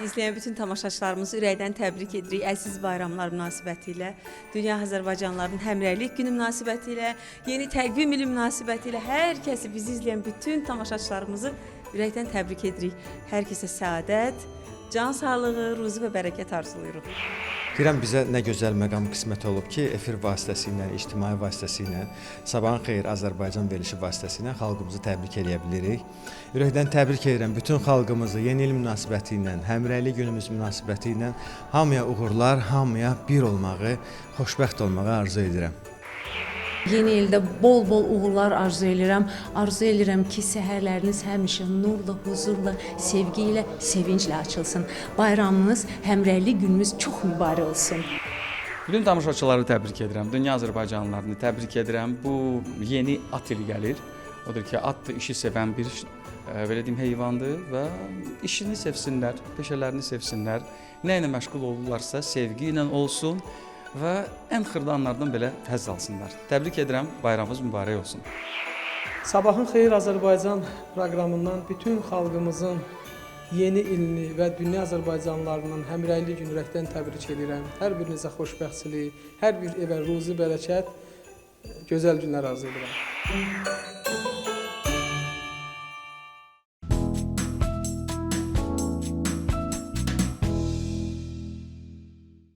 İzləyən bütün tamaşaçılarımızı ürəkdən təbrik edirik. Əziz bayramlar münasibətilə, Dünya Azərbaycanlılarının Həmrəylik Günü münasibətilə, yeni təqvim ili münasibətilə hər kəsi, bizi izləyən bütün tamaşaçılarımızı ürəkdən təbrik edirik. Hər kəsə səadət, can sağlığı, ruzi və bərəkət arzulayırıq. Deyirəm bizə nə gözəl məqam qismət olub ki, efir vasitəsilə, ictimai vasitəsilə, Sabahın xeyir Azərbaycan verilişi vasitəsilə xalqımızı təbrik eləyə bilirik. Ürəkdən təbrik edirəm bütün xalqımızı yeni il münasibəti ilə, həmrəylik günümüz münasibəti ilə hamıya uğurlar, hamıya bir olmağı, xoşbəxt olmağı arzu edirəm. Yeni ildə bol-bol uğurlar arzu edirəm. Arzu edirəm ki, səhərləriniz həmişə nurla, huzurla, sevgi ilə, sevinclə açılsın. Bayramınız, həmrəylik gününüz çox mübarək olsun. Bütün tamaşaçıları təbrik edirəm. Dünya Azərbaycanlılarını təbrik edirəm. Bu yeni at ili gəlir. Odur ki, at işi sevən bir belə deyim heyvandır və işini sevsinlər, peşələrini sevsinlər. Nə ilə məşğul olurlarsa sevgi ilə olsun və ən xırda anlardan belə həzz alsınlar. Təbrik edirəm. Bayramınız mübarək olsun. Sabahın xeyir Azərbaycan proqramından bütün xalqımızın yeni ilini və dünya Azərbaycanlılarının həmrəylik günü ürəkdən təbrik edirəm. Hər birinizə xoşbəxtçilik, hər bir evə ruzi bərəkət, gözəl günlər arzu edirəm.